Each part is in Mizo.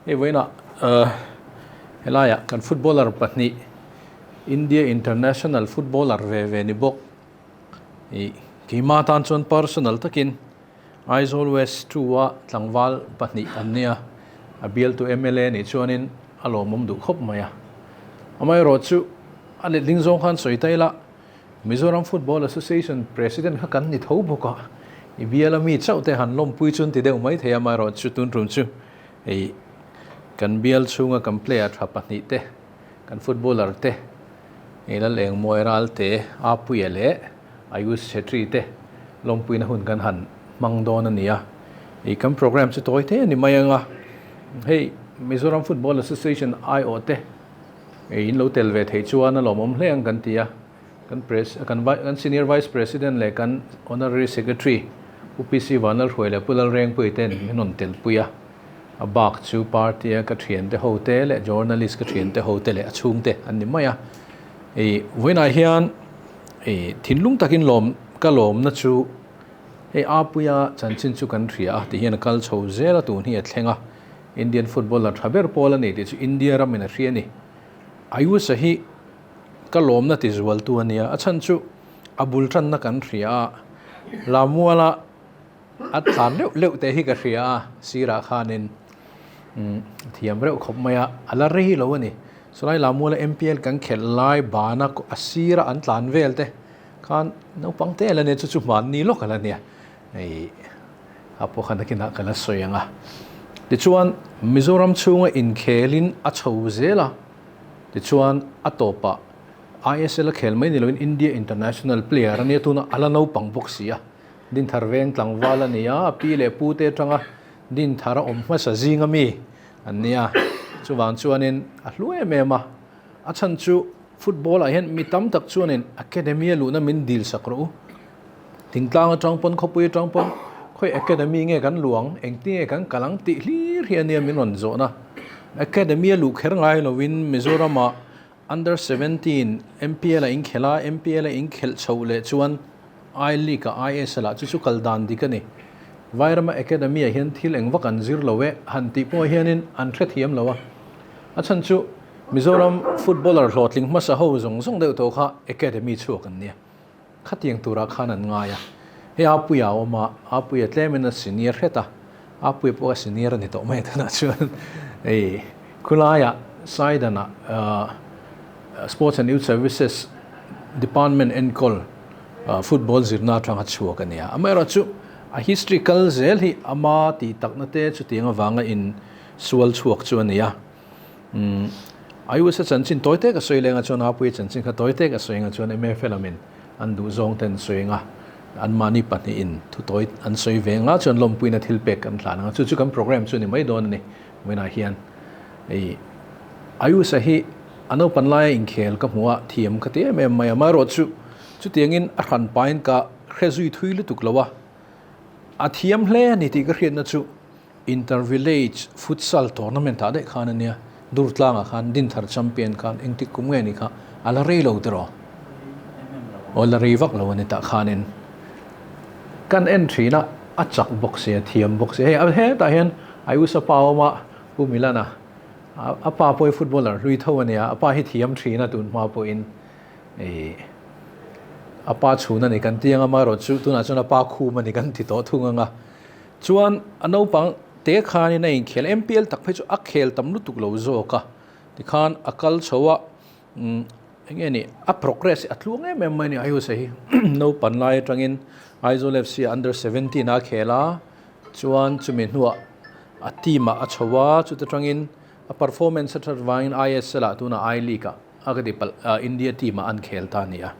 Hei vawiinah helaiah kan footballer pahnih India international footballer ve ve ni bawk ih keimah tan chuan personal takin Aizawl West two a tlangval pahnih an nia a bialtu mla nih chuanin a lawmawm duh khawp mai a. Amaherawhchu a letling zawng khan sawi ta ila Mizoram Football Association President kha kan ni tho bawk a, i biala mi chauh te han lawmpui chu an ti deuh mai thei a, amaherawhchu tun tum chu hei kan bial chhunga kan player tha pahnih te, kan footballer te, hei Lalengmawi Ralte, Apuia leh Ayush Chhetri te lawmpuina hun kan han hmang dawn a ni a, hei kan programme chu tawi thei a ni mai ang a, hei Mizoram Football Association aiawh te, Hei in lo tel ve theih chuan a lawmawm hle ang kan ti a, kan pres kan kan Senior Vice President leh kan Honorary Secretary Pu PC Vanlalhruai leh Pu Lalrengpui ten min rawn telpui a, a bak chu party a ka thiante ho te leh journalist ka thiante ho te leh a chhungte an ni mai a. Hei vawiinah hian hei thinlung takin lawm ka lawmna chu hei Apuia chanchin chu kan hria a tihian a kal chho zel a tun hi a thleng a. Indian footballer tha ber pawl a ni tih chu India ramin a hria a ni. Ayush-a hi ka lawmna ti zualtu a nia, a chhan chu a bul tanna kan hria a, Lamuala a tlan reuh leuh teh hi ka hria a, sirah khanin a thiam reuh khawp mai a, a la rei lo a ni. Chulai Lamuala MPL kan khelh lai bana a sira an tlan vel te khan naupang te la nia, chu chu hmanni lawk a la nia. Hei a pawh khan nakinah ka la sawi ang a. Tichuan Mizoram chhunga inkhelin a chho zel a, tichuan a tawpah ISL a khel mai ni loin India international player a nia tuna a la naupang bawk si a. Dinthar veng tlangval a ni a, a pi leh pu te atanga Dinthar a awm hmasa zing a mi an nia. Chuvang chuanin a hlu em em a, a chhan chu football ah hian mi tam tak chuanin academy a luhna min dil sak rawh u. Thingtlang atang pawn khawpui atang pawn khawi academy nge kan luh ang, engtin nge kan kal ang tih hlir hi a nia min rawn zawhna. Academy a luh kher ngai lovin Mizoramah under 17 MPL a inkhelh a, MPL a inkhelh chhoh leh chuan I League ah ISL ah chu chu kal dan dik a ni. Vairama academy ah hian thil eng vak an zir lo e han tih pawh hianin an hrethiam lo a. A chhan chu Mizoram footballer hlawhtling hmasa ho zawng zawng deuh tawh kha academy chhuak an nia. Khatiang turah khan an ngai a, hei Apuia a awm a, Apuia tlemin a senior hret a, Apuia pawh a senior a ni tawh mai tunah chuan hei khulaiah Saidanah Sports and Youth Services Department enkawl football zirna atanga chhuak a ni a, amaherawhchu a history kal zel hi ama tih takna te chutiang avanga in sual chhuak chu a ni a. Umm Ayush a chanchin tawi tek a sawi leng a chuan Apuia chanchin kha tawi tek a sawi eng a chuan MFA lamin an duh zawng te an sawi eng a, anmahni pahnihin thu tawi an sawi ve eng a chuan lawmpuina thil pek kan hlan ang a, chu chu kan program chu ni mai dawn a ni. Vawiinah hian hei Ayush a hi a naupan laia inkhel ka hmu a, thiam ka ti em em mai a, amaherawhchu chutiangin a hran pain ka hre zui thui lutuk lo a, a thiam hle a ni tih ka hriatna chu Inter Village Futsal Tournament ah daih khan a nia, Durtlang ah khan Dinthar Champion khan engtik kum nge ni kha a la rei lo tiraw? Aw la rei vak lo a ni tah khanin kan en thin a, a chak bawk si a, thiam bawk si. Hei hetah hian Ayush a pa awm a, Pu Milana a pa pawh hi footballer hlui tho a nia, a pa hi thiam thin a tun hma pawhin ih a pa chhun a ni kan ti ang a, amaherawhchu tunah chuan a pa khum a ni kan ti tawh thung ang a. Chuan a naupang te khanin a inkhel MPL tak phei chu a khel tam lutuk lo zawk a, tikhan a kal chho a, umm eng nge ni a progress hi a tluang em em mai a ni Ayush-a hi naupan lai atangin Aizawl FC ah under 17 a khel a, chuan chumi hnuah a team ah a chho a, chuta tangin a performance a that vangin ISL ah tunah I League ah a ka ti palh India team ah an khel ta a ni a.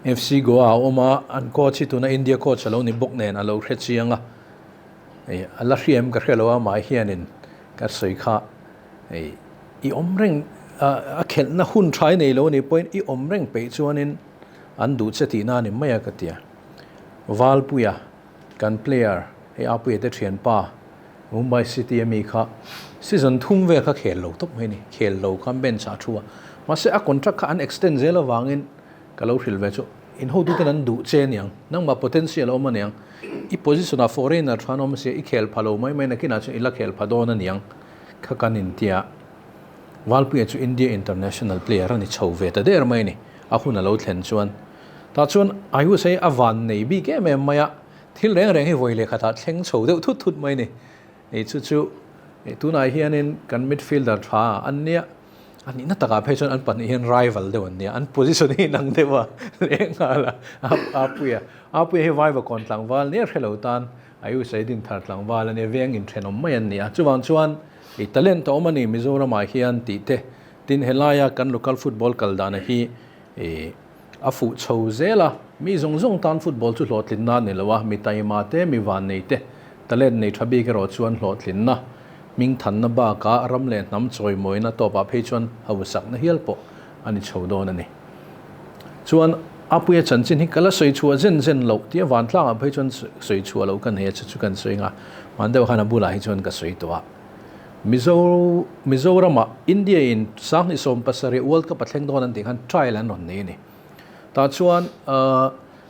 FC Goa a awm a, an coach hi tuna India coach a lo ni bawk nen a lo hre chiang a, hei a la hria em ka hre lo a, amah hianin ka sawi kha hei i awm reng a khelhna hun tha i nei lo a nih pawhin i awm reng peih chuanin an duh che tihna a ni mai a ka ti a. Valpuia kan player hei Apuia te thianpa Mumbai City a mi kha season thum vel kha khel lo tawp mai a ni, khel lo khan bench ah a thu a, mahse a contract kha an extend zel avangin ka lo hrilh ve chu in hotuten an duh che aniang, nangmah potential a awm aniang, i position ah foreigner than awm sia i khel pha lo mai mai nakinah chuan i la khel pha dawn aniang. kha kan intia. Valpuia chu India international player a ni chho ve ta der mai a ni, a hun a lo thlen chuan. Tah chuan Ayush hi a van nei bik em em mai a, thil reng reng hi vawi leh khatah thleng chho deuh thut thut mai a ni. Hei chu chu tunah hianin kan midfielder tha an nia, a nihna takah phei chuan an pahnih hian rival deuh an nia, an position hi inang deuh a lehnghal a, Apuia Apuia hi Vaivakawn tlangval nia hre lo tan Ayush ei din thar tlangval a nia, veng inthenawm mai an ni a, chuvang chuan i talent a awm a ni Mizoramah hian tih te, tin helaia kan local football kal dana hi i a fuh chho zel a, mi zawng zawng tan football chu hlawhtlinna a ni lo a, mi taima te, mi vannei te, talent nei tha bik erawh chuan hlawhtlinna, hmingthanna bakah ram leh hnam chawimawina tawpah phei chuan hausakna hial pawh a ni chho dawn a ni. Chuan Apuia chanchin hi ka la sawi chhuah zen zen loh tia vantlangah phei chuan sawi chhuah loh ka nei a, chu chu kan sawi nga, hman deuh khan a bulah hi chuan ka sawi tawh a. Mizo Mizoramah India in 2017 World Cup a thleng dawn an tih khan trial an rawn nei a ni. Tah chuan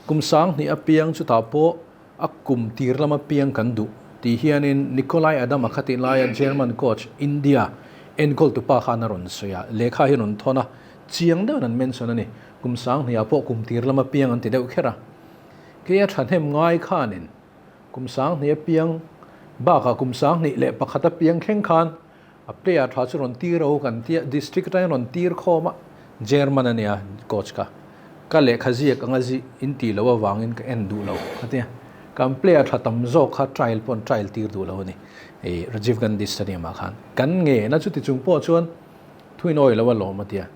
kum 2000 apiang chutah pawh a kum tir lama piang kan duh tih hianin Nikolai Adama kha tih laia German coach India enkawl tupa khan a rawn sawi a, lehkha hi a rawn thawn a, chiang deuhin an mention a ni. Kum 2000 ah pawh kum tir lama piang an ti deuh kher a. Keia thahnem ngai khanin Kum 2000 piang bakah kum 2001 a piang thleng khan a player tha chu rawn tir ho kan tia, district atangin rawn tir khawm a, German a nia coach kha. Ka lehkha ziak anga zi in tih loh avangin ka en duh lo a tia. Kan player tha tam zawk kha trial pawh an trial tir duh lo a ni i Rajiv Gandhi Stadium ah khan. Kan ngen a chuti chung pawh chuan thuin awi lo a lawm a tia.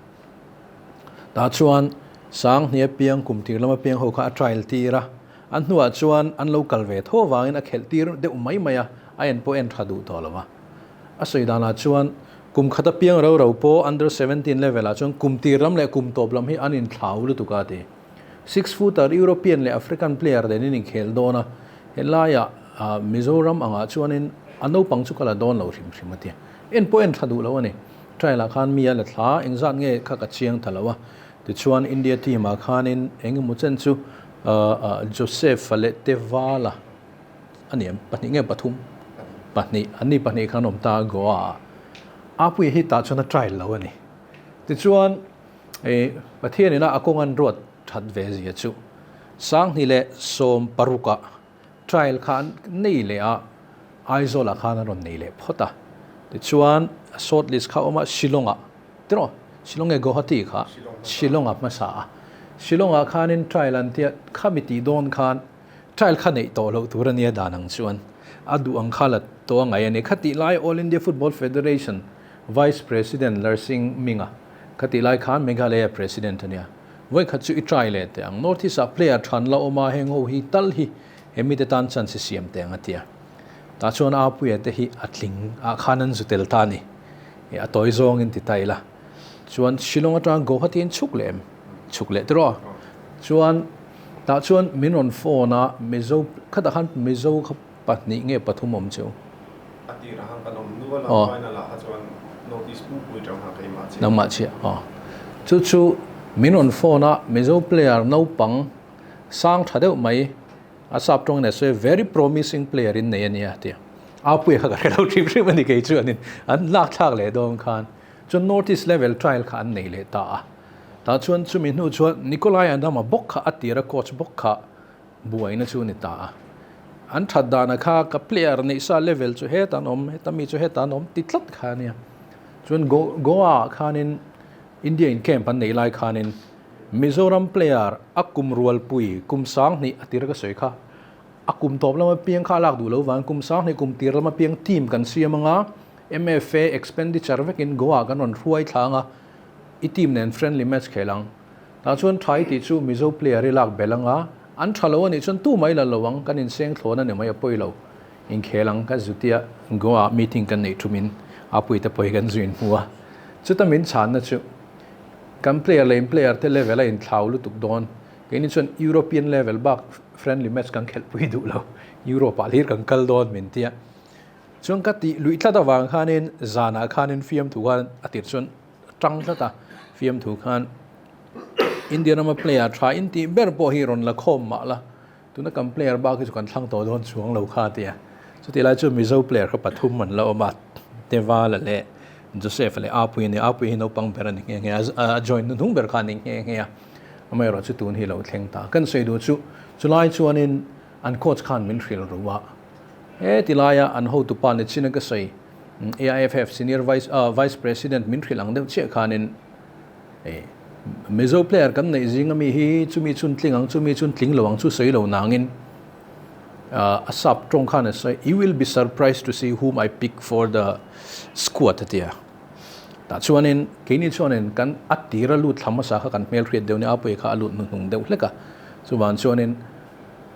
Tah chuan 2000 piang kum tir lama piang ho kha a trial tir a. An hnuah chuan an lo kal ve tho avangin a khelh tir deuh mai mai a, a en pawh en tha duh tawh lo a. A sawi danah chuan kum khat apiang ro ro pawh under 17 level ah chuan kum tir lam leh kum tawp lam hi an inthlau lutuk a ti. Six footer European leh African player nen in inkhel dawn a, helaiah Mizoram angah chuanin a naupang chu ka la dawn lo hrim hrim a ti. En pawh en tha duh lo a ni. Trial ah khan mi a la thla, engzat nge kha ka chiang ta lo a. Tichuan India team ah khanin engemaw chen chu Joseph-a leh Tevala a ni em? Pahnih nge pathum? Pahnih. An ni pahnih khan awm ta Goa ah. Apuia hi tah chuan a trial lo a ni. Tichuan Pathian ina a kawng an ruat that ve zia chu 2016 ah trial kha an nei leh a, Aizawl ah khan an rawn nei leh phawt a. Tichuan short list kha a awm a Shillong ah. Tiraw? Shillong nge Guwahati kha? Shillong a hmasa a. Shillong ah khanin trial an tia khami tih dawn khan trial kha neih tawh loh tur a nia dan ang chuan a duh ang kha la tawh a ngaih a ni. Khatih lai All India Football Federation Vice President Larsingh Minga khatih lai khan Meghalaya President a nia. Vawikhat chu i try leh teh ang. North East ah player than la awm a, heng ho hi tal hi he mite tan chance i siam teh ang a tia. Tah chuan Apuia te hi a tling ah khan an zu tel ta a ni. E a tawi zawng in ti ta ila. Chuan Shillong atang Guwahati in chhuk leh em? Chhuk leh tiraw? Chuan tah chuan min rawn phone a, Mizo khatah khan Mizo kha pahnih nge pathum awm cheu? A tirah khan kan awm nual a, final ah kha chuan North East pupui tang khan keimah chiah. Nangmah chiah aw. Chu chu min rawn phone a, Mizo player naupang sang tha deuh mai a sap tawng in a sawi very promising player in nei a nia tia. Apuia kha ka hre lo hrim hrim a ni kei chu anin an lak thlak leh dawn khan chuan North East level trial kha an nei leh ta a. Tah chuan chumi hnu chuan Nikolai Adama bawk kha a tira coach bawk kha buaina chu a ni ta a. An that dana kha ka player neih sa level chu heta an awm, heta mi chu heta an awm ti tlat kha a nia. Chuan Goa ah khanin India in camp an neih lai khanin Mizoram player a kum rualpui kum 2000 a tir ka sawi kha. A kum tawp lama piang kha a lak duh lo vang kum 20 kum tir lama piang team kan siam anga MFA expenditure vekin Goa kan rawn hruai thla anga i team nen friendly match khel ang. Tah chuan tha i tih chu Mizo player i lak belh anga an tha lo a nih chuan tu mai la lo ang kan inseng thlawn a ni mai a pawi lo. Inkhel ang ka zutia Goa meeting kan neih thumin a puite pawi kan zuin hmu a. Chuta min chhanna chu Kan player leh in player te level a inthlau lutuk dawn. Keini chuan European level bak friendly match kan khelhpui duh lo. Europe ah hlir kan kal dawn min tia. Chuan ka tih luih tlat avang khanin zanah khanin fiamthu khan a tir chuan tang tlat a. Fiamthu khan India rama player tha in tih ber pawh hi rawn la khawm mah la. Tuna kan player bak hi chu kan thlang tawh dawn chuang lo kha tia. Chutih lai chuan Mizo player kha pathum an la awm a. Tevala leh Joseph leh Apuii a ni. Apuii hi naupang ber a ni nghe nghe a, a join hnuhnung ber kha a ni nghe nghe a. Amaherawhchu tun hi lo thleng ta. Kan sawi duh chu chulai chuanin an coach khan min hrilh ru a. He ti laia an hotupa ni chin a ka sawi AIFF senior vice vice president min hrilh ang deuh chiah khanin Mizo player kan neih zing ami hi chumi chun tling ang chumi chun tling lo ang chu sawi lo nangin a sap tawng khan a sawi you will be surprised to see whom I pick for the squad a ti a. Tah chuanin keini chuanin kan a tira lut thla hmasa kha kan hmelhriat deuh nia a pawi kha a lut hnuhnung deuh hlek a. Chuvang chuanin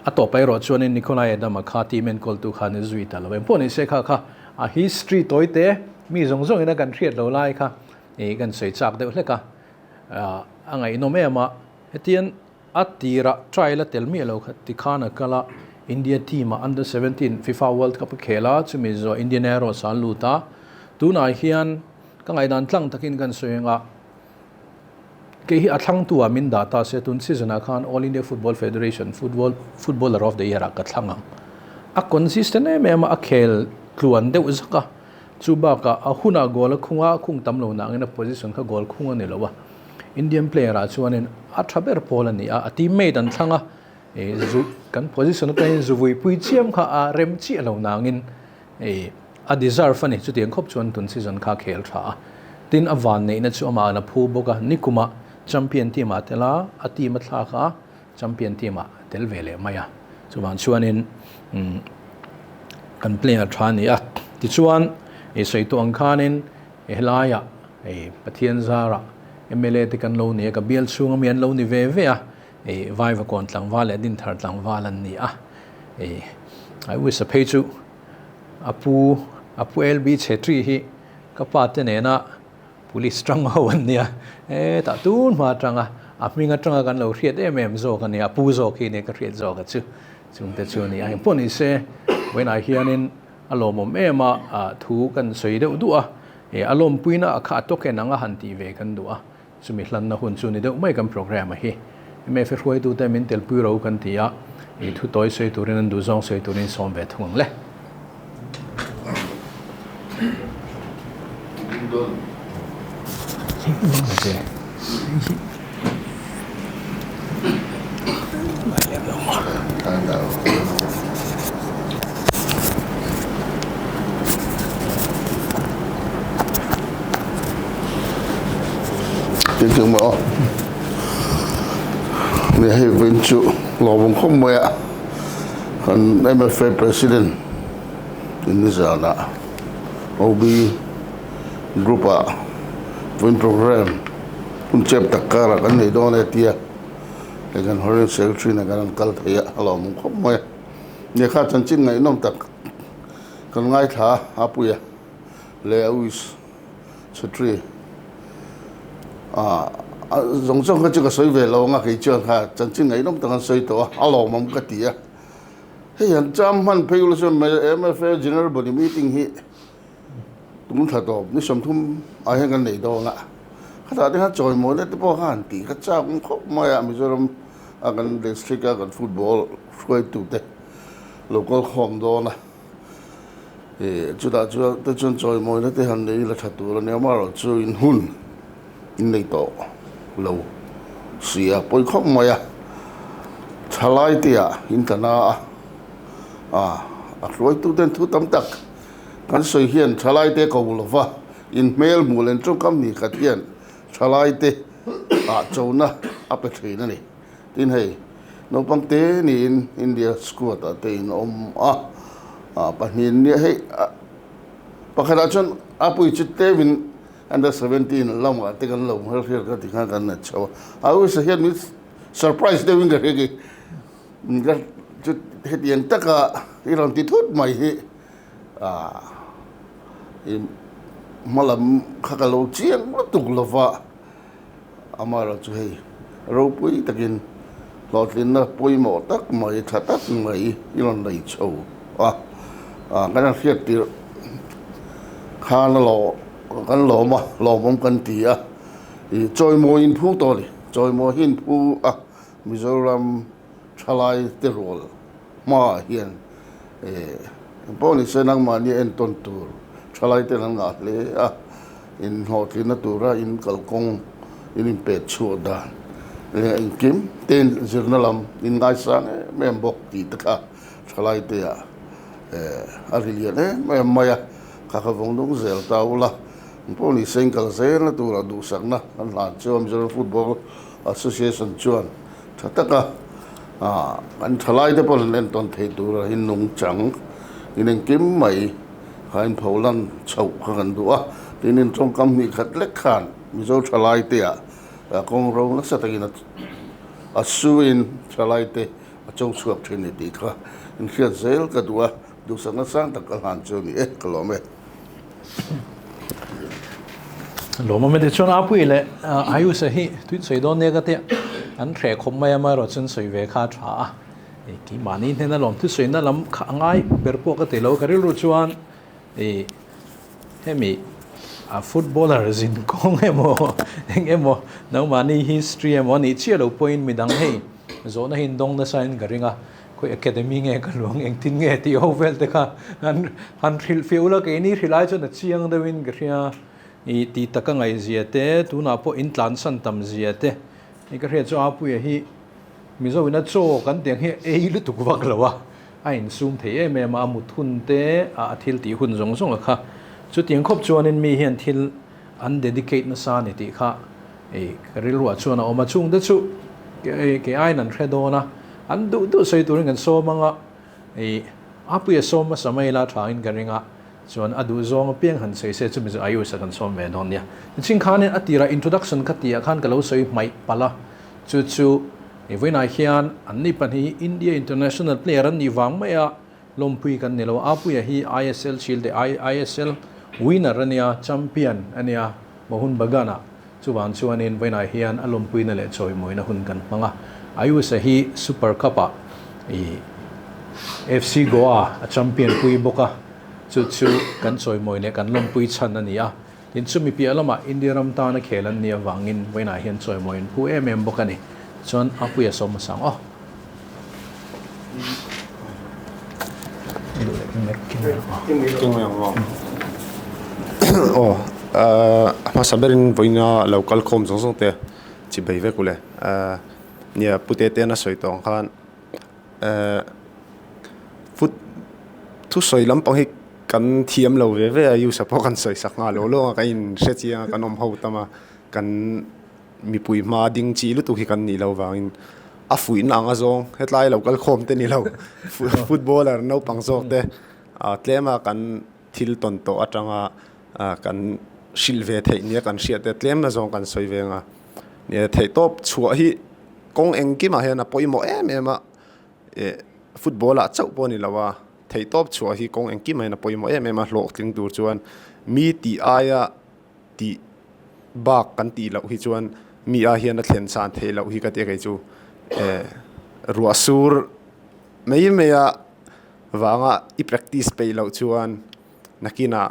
a tawp erawh chuanin Nikolai Adama kha team enkawltu khan i zui ta lo. Engpawh ni se kha kha a history tawite mi zawng zawngin a kan hriat lo lai kha ih kan sawi chak deuh hlek a. A ngaihnawm em a, hetiang a tirah trial a tel miah lo kha tikhan a kal a, India team ah under 17 FIFA World Cup a khel a, chumi zawh Indian Arrows ah a lut a. Tunah hian ka ngaihdan tlang takin kan sawi ang a, kei hi a thlangtu ah min dah ta se tun season ah khan All India Football Federation Football Footballer of the Year ah ka thlang ang. A consistent em em a, a khel tluan deuh zak a, chu bakah a hunah goal a khung a, a khung tam lo nangin a position kha goal khung a ni lo a. Indian player ah chuanin a tha ber pawl a ni a, a teammate an thlang a, ih zu kan position atangin zuvui pui chiam kha a rem chiah lo nangin ih a deserve a ni, chutiang khawp chuan tun season kha a khel tha a, tin a van neihna chu amah an a phu bawk a, nikumah champion team ah tel a, a team a thlak a, champion team ah tel ve leh mai a, chuvang chuanin umm kan player tha a ni a, tichuan ih sawi tawh ang khanin helaiah Hei Pathian zarah mla te kan lo ni a, ka bial chhunga mi an lo ni ve ve a, hei Vaivakawn tlangval leh Dinthar tlangval an ni a, hei I wish a phei chu a pu a pu LB Chhetri hi ka pa te nena police tang ho an nia, hetah tun hma atanga a hming atanga kan lo hriat em em zawk a nia, a pu zawk hi nia ka hriat zawk a chu, chungte chu a ni a, engpawh ni se vawiinah hianin a lawmawm em a, thu kan sawi deuh duh a, a lawmpuina a kha a token anga han tih ve kan duh a, chumi hlanna hun chu ni deuh mai kan programme a hi. MFA hruaitute min telpui ro kan ti a, thu tawi sawi turin an duh zawng sawi turin sawm ve thung ang le. Tin chung maw ni hei vin chu lawmawm khawp mai a kan MFA president in nizanah OB group ah vin program hun chep tak karah kan nei dawn e tia hei kan foreign secretary nen kan rawn kal thei a a lawmawm khawp mai a ni kha chanchin ngaihnawm tak kan ngaithla a apuia leh a uis chhutri ah zawng zawng kha chu ka sawi ve lo ang a kei chuan kha chanchin ngaihnawm tak an sawi tawh a a lawmawm ka ti a hei an cham hman phei ula chuan M_F_A general body meeting hi Tun thla tawp ni 30 ah hian kan nei dawn a, khatah te khan chawimawi na te pawh kha han tih kha chak awm khawp mai a, Mizoram a kan district a kan football hruaitu te lo kal khawm dawn a, ih chutah chuan te chuan chawimawi na te han nei ila tha tur a nia, amaherawhchu in hun in nei tawh lo si a pawi khawp mai a, thalai te ah in tla na a, a hruaitu ten thu tam tak. Kan sawi hian thalaite ko lova in hmel hmuh len tawngkam ni khat hian thalaite ah chona a pe thin a ni. Tin hei naupang te niin India squad ah te in awm a, ah pahnih nia hei pakhatah chuan a pui chu tlem under 17 lamah te kan lo hmel hriat ka ti khan kan la chho a, a uisa hian min surprise deuhin ka hria ki chu hetiang taka i rawn ti thut mai hi. I hmalam kha ka lo chiang lutuk lova, amaherawhchu chu hei ropui takin hlawhtlinna pawimawh tak mai tha tak mai i rawn nei chho a, kan han hriat tirh khan a lawm kan lawm a lawmawm kan ti a, ih chawimawi in phu tawh a ni, chawimawi hi in phu a Mizoram thalai te rual hmaah hian. Engpawh ni se nangmahni entawn tur Thalaiten an ngah hle a, in hlawhtlinna tura in kalkawng in inpet chhuah dan leh engkim te in zirna lam in ngaisang em em bawk tih te kha thalaiteah a ri lian em em mai a, kha kha vawng dawng zel ta ula, engpawh ni se in kal zelna tura duhsakna an hlan chuan Mizoram Football Association chuan tha taka an thalaite pawh an entawn thei tura in nungchang in engkim mai Kha in pho lan chhoh kha kan duh a, tin in tawngkam hnih khat lek khan Mizo thalaite ah kawng ro nasa takin a suin thalaite a cho chhuak thin ni tih kha in hriat zel ka duh a, duhsakna sang tak ka hlan chu ni e, ka lawm e. Lawm awm e, tichuan Apuii leh Ayush-a hi tuin sawi dawn nia ka tia, an hreh khawp mai a, amaherawh chuan sawi ve kha a tha a. Keimahni hnena lawm thusawiina lam kha a ngai ber pawh ka ti lo. Ka rilru chuan ih hemi a footballer zin kawng emaw eng emaw nangmahni history emaw a nih chiah lo pawhin midang hei zawhna hi indawng nasa in ka ring a, khawi academy nge ka luang engtin nge tih ho vel te kha han han hrilh fiah ula keini hrilh ai chuan a chiang deuhin ka hria. Ih tih taka ngaihzia te tunah pawh in tlansan tam zia te hei ka hriat chu Apuia hi Mizo ina chaw kan tih ang hi ei lutuk vak lo a, a insum thei em em a, a mut hun te, a thil tih hun zawng zawng a kha. Chutiang khawp chuanin mi hian thil an dedicate nasa a ni tih kha ei ka rilruah chuan a awm a, chungte chu kei aiin an hre dawn a, an duh duh sawi turin kan sawm ang a, ei a pui a sawm hmasa mai la thain ka ring a, chuan a duh zawng apiang han sawi se chumi chu Ayush a kan sawm ve dawn nia. Nichin khanin a tirah introduction kha tihah khan ka lo sawi hmaih palh a, Chu chu i vawiinah hian anni pahnih hi India international player an nih vang mai a, lawmpui kan ni lo. Apuia hi ISL Shield leh ISL winner a nia, champion a nia Mohun Bagan-ah. Chuvang chuanin vawiinah hian a lawmpuina leh chawimawina hun kan hmang a. Ayush-a hi Super Cup-ah i FC Goa a champion pui bawk a, chu chu kan chawimawi leh kan lawmpui chhan a ni a. Tin, chumi piah lamah India ram tana khel an nih avangin vawiinah hian chawimawi an phu em em bawk a ni. Chuan Apuia sawm hmasa ang aw. Aw, a hmasa berin vawiina lo kal khawm zawng zawng te chi bei vek ule. Nia, Pu Teteana sawi tawh ang khan foot thusawi lampang hi Kan thiam lo ve ve a, Yusa pawh kan sawi sak nghal lo lo a, kan in hre chiang a, kan awm ho tam a, kan mipui hma ding chi lutuk hi kan nih loh vangin a fuihna ang a zawng, hetlai lo kal khawm te ni lo, footballer naupang zawk te tlem a kan thil tawn tawh atanga kan hrilh ve theih nia kan hriat te tlem na zawng kan sawi ve ang a, theihtawp chhuah hi kawng engkimah hian a pawimawh em em a, football ah chauh pawh a ni lo a. Theihtawp chhuah hi kawng engkim aiin a pawimawh em em a, hlawhtling tur chuan mi tih aia tih bak kan tih loh hi chuan mi a hian a thlen san theih loh hi ka ti a kei chu ruah sur mai mai a vanga i practice peih loh chuan nakinah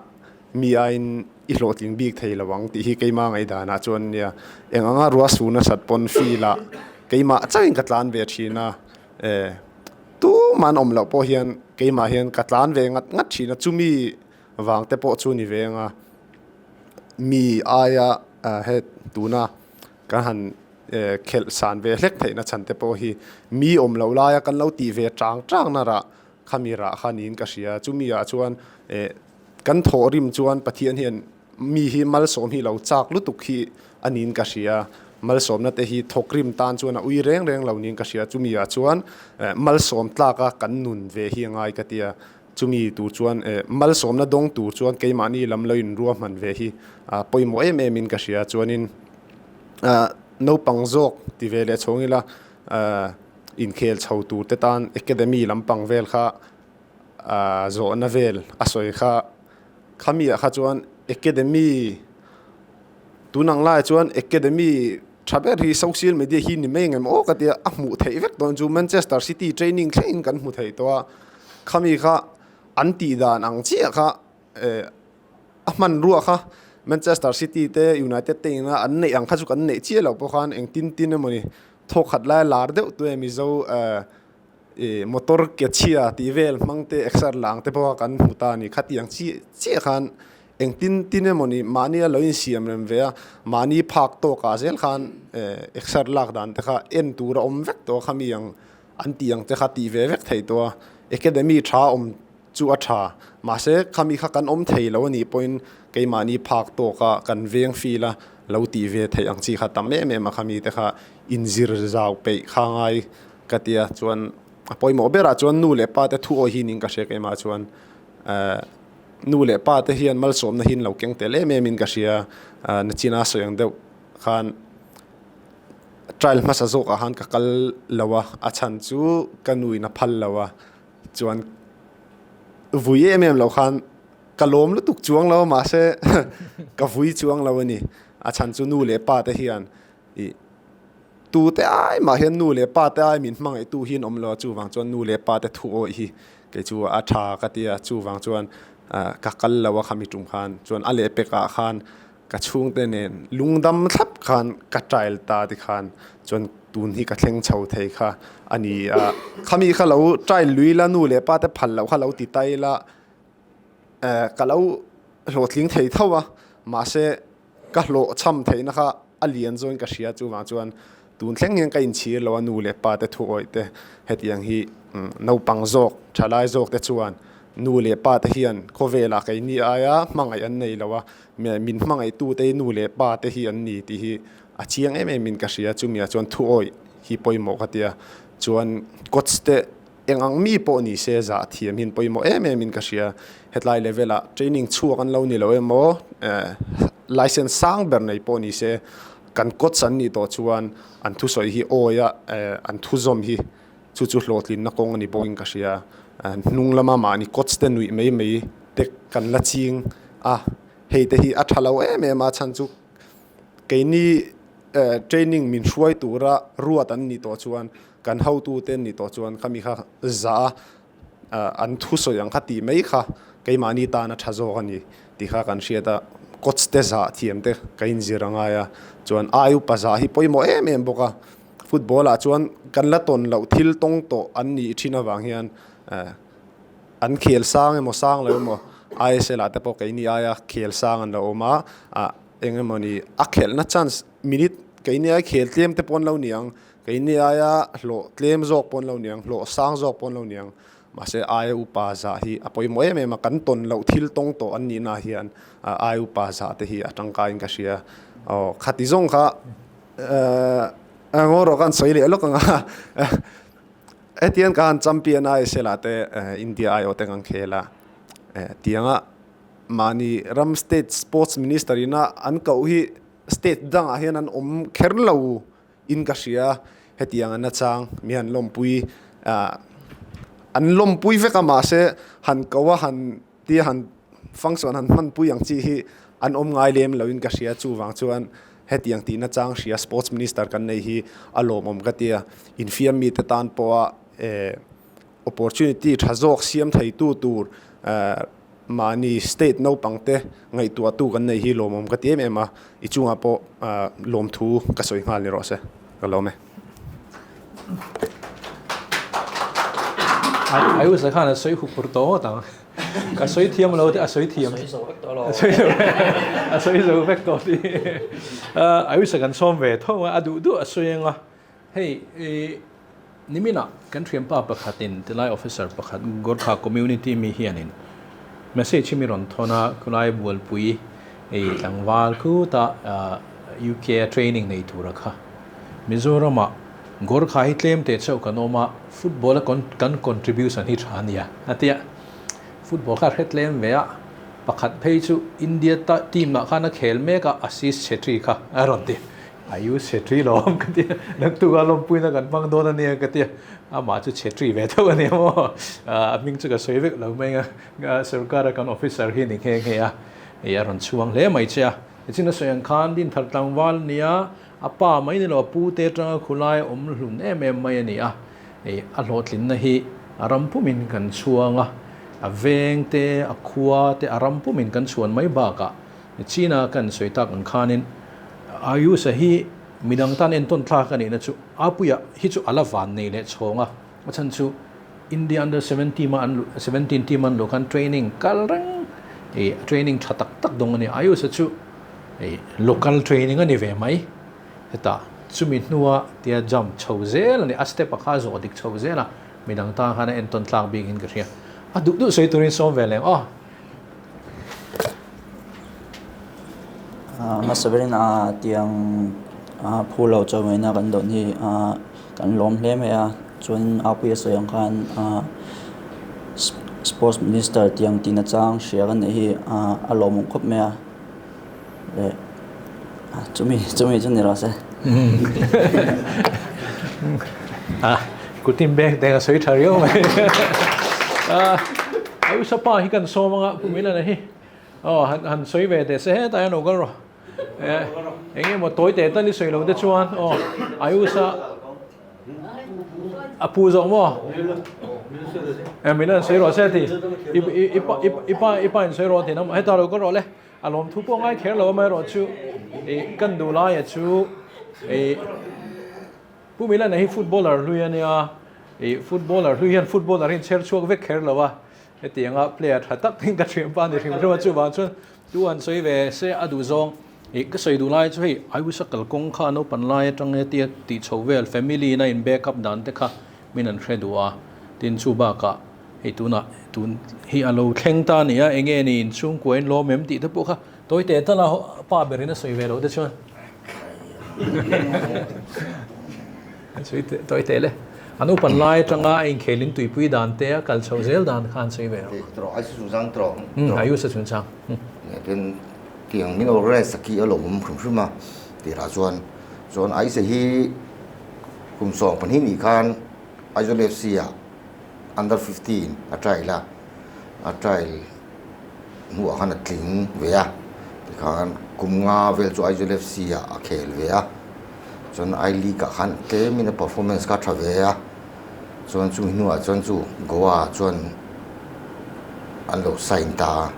mi aiin i hlawhtling bik thei lo ang tih hi keimah ngaihdanah chuan nia eng anga ruah sur nasat pawn field ah keimah chauhin ka tlan ve thin a. Tumah an awm loh pawh hian keimah hian ka tlan ve ngat ngat thin a, chumi vang te pawh chu ni ve ang a, mi aia he tuna kan han khelh san ve hlek theihna chhan te pawh hi mi awm loh laia kan lo tih ve chang chang na rah khami rah kha niin ka hria, chumi ah chuan kan thawhrim chuan Pathian hian Mi hi malsawm hi lo chak lutuk hi a niin ka hria. Malsawmna te hi thawkrim tan chuan a ui reng reng lo niin ka hria. Chumi ah chuan malsawm tlaka kan nun ve hi a ngai ka ti a. Chumi tur chuan malsawmna dawng tur chuan keimahni lam lo inruahman ve hi a pawimawh em em in ka hria. Chuanin naupang zawk ti ve leh chhawng ila inkhel chho tur te tan academy lampang vel kha zawhna vel a sawi kha. Khami ah kha chuan academy tunang lai chuan academy tha ber hi social media hi ni mai ang em aw ka tia a hmuh theih vek dawn chu Manchester City training thlengin kan hmu thei tawh a khami kha an tih dan ang chiah kha eh a hmanrua kha Manchester City te United te ina an neih ang kha chu kan neih chiah loh pawh khan engtin tin emawni thawkhat lai lar deuh tu e Mizo eh. Ih motor ke chhia tih vel hmang te exer lang te pawh kha kan hmu ta a ni. Khatiang chiah chiah khan Engtin tin emawni mahnia lo insiam rem ve a, mahni phak tawkah zel khan exer lak dan te kha en tur a awm vek tawh a, khami ang an tih ang te kha tih ve vek theih tawh a, academy tha awm chu a tha. Mahse khami kha kan awm thei lo a nih pawhin keimahni phak tawka kan veng feel a lo tih ve theih ang chi kha tam em em a, khami te kha inzir zau peih kha ngai ka tia chuan a pawimawh berah chuan nu leh pa te thu awi hi ning ka hria keimah chuan nu leh pa te hian malsawmna hi an lo keng tel em em in ka hria nachina sawi ang deuh khan trial hmasa zawkah khan ka kal lo a a chhan chu ka nu in a phal lo a chuan vui em em lo khan ka lawm lutuk chuang lo a mahse ka vui chuang lo a ni a chhan chu nu leh pa te hian ih tute ai mah hian nu leh pa te ai min hmangaih tu hi an awm lo a chuvang chuan nu leh pa te thu awih hi kei chu a tha ka ti a chuvang chuan ka kal lo a khami tum khan chuan a lehpek ah khan ka chhungte nen lungdam thlap khan ka trial ta ti khan chuan tun hi ka thleng chho thei kha a ni a khami kha lo trial lui la nu leh pa te phal loh kha lo ti tai la ka lo hlawhtling thei tho a mahse ka hlawhchham theihna kha a lian zawin ka hria chuvang chuan tun thleng hian ka inchhir lo a nu leh pa te thu awih te hetiang hi naupang zawk thalai zawk te chuan nu leh pa te hian khawvelah keini aia hmangaih an nei lo a min hmangaih tu te nu leh pa te hi an ni tih hi a chiang em em in ka hria chumi ah chuan thu awih hi pawimawh ka tia chuan coach te Eng ang mi pawh ni se zah thiam hi an pawimawh em em in ka hria. Hetlai level ah training chhuak an lo ni lo emaw license sang ber nei pawh ni se kan coach an nih tawh chuan an thusawi hi awi a an thuzawm hi chu chu hlawhtlinna kawng a ni bawk in ka hria. Hnung lama mahni coach te nuih mai mai te kan la ching a, hei te hi a tha lo em em a chhan chu keini training min hruai tura ruat an nih tawh chuan Kan hotute an nih tawh chuan khami kha za a an thusawi ang kha tih mai kha keimahni tan a tha zawk a ni tih kha kan hriat a, coach te zah thiam te ka inzir a ngai a, chuan ai upa zah hi pawimawh em em bawk a, football ah chuan kan la tawn loh thil tawng tawh an nih thin avang hian an khel sang emaw sang lo emaw ISL ah te pawh keini aia khel sang an lo awm a, eng emawni a khelhna chance minute keini aia khel tlem te pawh an lo ni ang. Keini aia hlawh tlem zawk pawn lo niang, hlawh sang zawk pawn lo niang, mahse aia upa zah hi a pawimawh em em a, kan tawn loh thil tawng tawh an nihna hian aia upa zah te hi a tangkaiin ka hria. Aw khati zawng kha ngaw rawh khan sawi leh lawk ang a, hetiang ka han champion a ISL ah te India aiawh te kan khel a, tianga mahni ram state sports minister ina an koh hi state dangah hian an awm kher lo. In ka hria, hetiang an nachang mi han lawmpui ah an lawmpui vek a mahse han ko a han tia han function han hmanpui ang chi hi an awm ngai lem lo in ka hria chuvang chuan hetiang tih nachang hria sports minister kan nei hi a lawmawm ka tia infiam mite tan pawha eh opportunity tha zawk siam theitu tur eh Mahni state naupang te ngaihtuahtu kan nei hi lawmawm ka ti em em a, i chungah pawh lawmthu ka sawi nghal ni rawh se, ka lawm e. Ayush khan a sawi huphur tawh ngawt ang. Ka sawi thiam lo te a sawi thiam. A sawi zo vek tawh lo. A sawi zo vek tawh ti. Ayush kan sawm ve tho a, a duh duh a sawi ang a. Hei i niminah kan thianpa pakhatin tilai officer pakhat Gorkha community mi hianin message hi mi rawn thawn a, khulai bualpui ei tlangval khutah UK a training nei tura kha Mizoramah Gorkha hi tlem teh chauh kan awm a, football a kan contribution hi tha a nia a tia, football kha a hre tlem ve a, pakhat phei chu India team ah khan a khel mek a, assist chhe kha a rawn ti. A u chhe ṭi lo awm ka ti a, naktuk a lawmpuina kan hmang dawn a nia ka ti a, amah chu chhe ṭi ve tho a nia maw, a hming chu ka sawi vek lo mai a, sorkara kan officer hi ni nghe nghe a, hei a rawn chhuang hle mai che a, nichin a sawi ang khan Dinthar tlangval a nia, a pa mai ni lo a pu te atanga khulai awm hlun em em mai a ni a, hei a hlawhtlinna hi a ram pumin kan chhuang a, a veng te, a khua te a ram pumin kan chhuan mai bakah China kan sawi tak ang khanin Ayush-a hi midang tan entawn thlak a nihna chu Apuia hi chu a la van nei leh chhawng a, a chhan chu India under 17 team a an 17 team an luh khan training kal reng ih training tha tak tak dawng a ni. Ayush-a chu ih local training a ni ve mai. Hetah chumi hnua tia jump chho zel a ni. A step a kha zawh dik chho zel a, midang tan khan a entawn tlak bikin ka hria. A duh duh sawi turin sawm ve leng aw. Hmasa berin tiang phu lo chawhmehna kan dawn hi kan lawm hle mai a chuan Apuia sawi ang khan sports minister tiang tihna chang hria kan neih hi a lawmawm khawp mai a leh chumi chumi chu ni rawh se. Kutin beng teng a sawi tha riau mai. Ayusha pa hi kan sawm anga Pu Milana hi aw han han sawi ve teh se hetah hian lo kal rawh. Eng nge maw tawi teh tal i sawi lo te chuan aw Ayusha a pu zawk maw? Milan sawi rawh se ti i i i pa i pa in sawi rawh ti na hetah lo kal rawh le. A lawmthu pawh ngai kher lo amaherawhchu ih kan duh laia chu ih Pu Milana hi footballer hlui a nia, ih footballer hlui hian footballer hi an chher chhuak vek kher lo a, hetianga player tha tak in ka thiam pa ni hrim hrim a, chuvang chuan tu an sawi ve se a duh zawng ih ka sawi duh lai chu hei Ayusha kalkawng kha naupan lai atang hetia tih chho vel family in a in back up dan te kha min an hre duh a, tin chu bakah Hei tunah tun hi a lo thleng ta a ni a, enge ni inchhungkua in lawm em tih te pawh kha tawi teh tal a pa berin a sawi ve loh te chuan an sawi teh tawi teh le. An upan lai atanga a inkhel in tuipui dan te a kal chhoh zel dan kha an sawi ve lo. Ai su chungchang tawh. Ai su chungchang. Tin tiang min organize sak hi a lawmawm hrim hrim a tirah chuan chuan Aisa hi kum 12 nih khan Aizawl FC ah Under 15 a trial a, a trial hnuah khan a tling ve a, tikhan kum nga vel chu Aizawl FC ah a khel ve a, chuan I League ah khan tlemin a performance kha a tha ve a, chuan chumi hnuah chuan chu Goa ah chuan an lo sign ta a,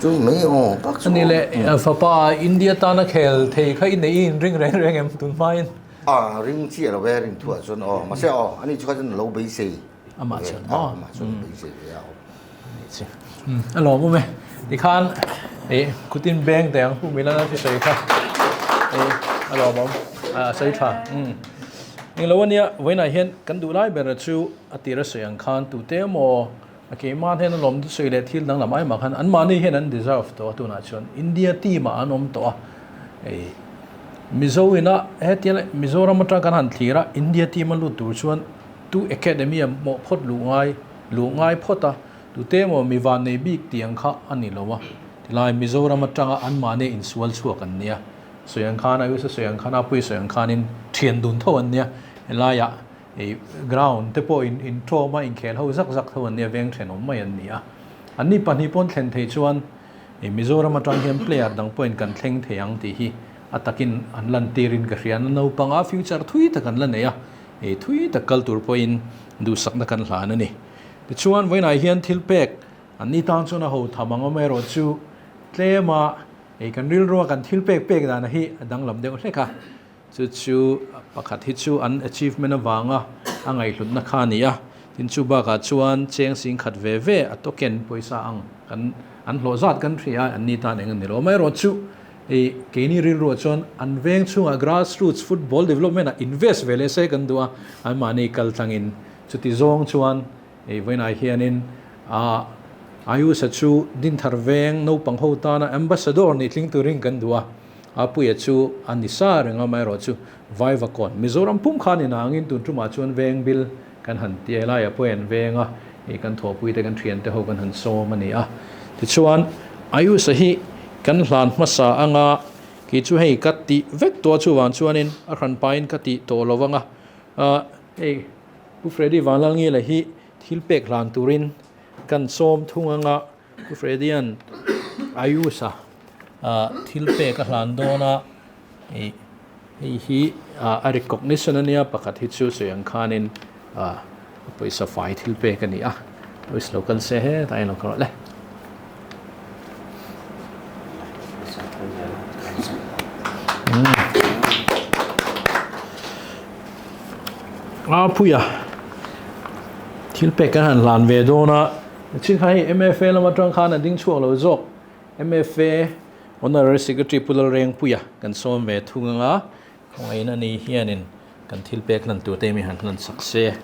chu mai aw tak chu. Ani leh fapa India tana khel thei kha i neih i inring reng reng em tun hmain? A ring chiah lo e, ring thuah chuan aw, mahse aw, ani chu kha chuan lo beisei. Amah chuan aw. Amah chuan lo beisei ve a aw. A lawm awm e. Tikhan eh kutin beng teh ang Pu Milana thi sawi kha eh a lawm awm a sawi tha. Englo ania vawiinah hian kan duh lai ber chu a tir a sawi ang khan tute emaw a keimah hian a lawm sawi leh thil danglam ai mah khan anmahni hian an deserve tawh a tunah chuan India team ah an awm tawh a hei Mizo ina hetia leh Mizoram atang kan han thlir a India team a lut tur chuan tu academy a mawh phawt luh ngai luh ngai phawt a tute emaw mi van nei bik tih ang kha a ni lo a tilai Mizoram atanga anmahni insual chhuak an nia sawi ang khan a usa sawi ang khan a pui sawi ang khanin thian dun tho an nia helaiah Hei ground te pawh in in tawm a inkhel ho zak zak tho an nia veng thenawm mai an ni a. An ni pahnih pawn thlen thei chuan hei Mizoram atang hian player dang pawhin kan thleng thei ang tih hi a takin an lan tirin ka hria. An naupang a future thui tak an la nei a, hei thui tak kal tur pawhin duhsakna kan hlan a ni. Tichuan vawiinah hian thil pek an ni tan chuan a ho tham ang awm erawh chu tlem a hei kan rilrua kan thil pek pek dana hi a danglam deuh hlek a. Chu chu pakhat hi chu an achievement avanga a ngaihhlutna kha a ni a, tin chu bakah chuan cheng sing khat ve ve a token pawisa ang kan an hlawh zat kan hria a, an ni tan eng a ni lo. Amaherawh chu hei keini rilruah chuan an veng chhungah grassroots football development ah invest ve leh se kan duh a, anmahni kal tlangin chuti zawng chuan hei vawiinah hianin ah Ayush-a chu Dinthar veng naupang ho tana ambassador nih tling turin kan duh a. Apuia chu a ni sa reng a, amaherawh chu Vaivakawn, Mizoram pum khan inangin tun tumah chuan veng bil kan han ti a, helaiah pawh hian veng a, ih kan thawhpuite kan thiante ho kan han sawm a ni a. Tichuan, Ayush-a hi kan hlan hmasa anga kei chu hei ka tih vek tawh a, chuvang chuanin a hran pahin ka tih tawh lo vang a, hei Pu Freddy Vanlalngila hi thil pek hlan turin kan sawm thung anga Pu Freddy-a'n Ayush-a thil pek a hlan dawn a, ih hei hi a recognition a nia pakhat hi chu sawi ang khanin pawisa fai thil pek a ni a, pawisa lo kal se hetah hian lo kal rawh le. A puia thil pek kan han hlan ve dawn a. Chin kha hei MFA lam atang khan a ding chhuak lo zawk. MFA Honorary Secretary Pu Lalrengpuia kan sawm ve thung anga khawngaihna ni hianin kan thil pek hlan tur te mi han hlan sak se.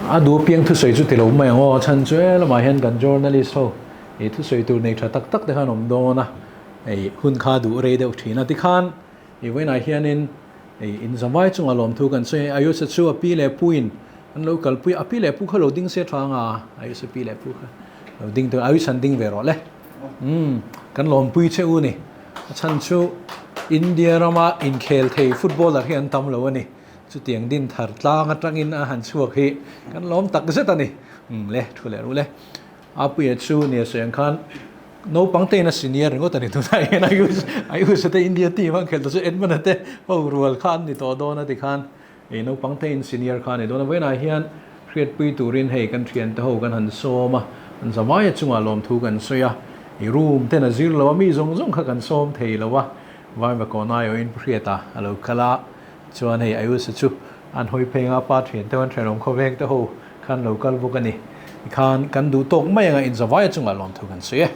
A duh piang thusawi chu ti lo mai ang aw, chhan chu he lamah hian kan journalist ho ih thusawi tur nei tha tak tak te khan awm dawn a, ih hun kha duh rei deuh thin a tikhan ih vawiinah hianin ih inzamai chunga lawmthu kan sawi a, Ayush-a chu a pi leh puin an lo kalpui a, a pi leh pu kha lo ding se tha anga Ayush-a pi leh pu kha lo ding tur Ayush an ding ve rawh le umm kan lawmpui che u ni a chhan chu India rama inkhel thei footballer hi an tam lo a ni. Chutiang din thar tlang atangin a han chhuak hi kan lawm tak zet a ni. Umm le, thu leh ru le. Apuia chu nia sawi ang khan naupang te in a senior ringawt a ni tunah hian Ayush Ayush te India team a khelh ta chu Edmund-a te ho rual kha an ni tawh dawn a ti khan ei naupang te in senior kha a ni dawn a. Vawiinah hian hriatpui turin hei kan thiante ho kan han sawm a, an zavaia chungah lawmthu kan sawi a, i room ten a zir lo a, mi zawng zawng kha kan sawm thei lo a, Vaivakawn aiawhin Pu Hriata a lo kal a. Chuan hei Ayush-a chu an hawi phei anga pa thian te ho an thenawm khawveng te ho khan lo kal bawk a ni. Tikhan kan duh tawk mai anga inzavaia chungah lawmthu kan sawi e.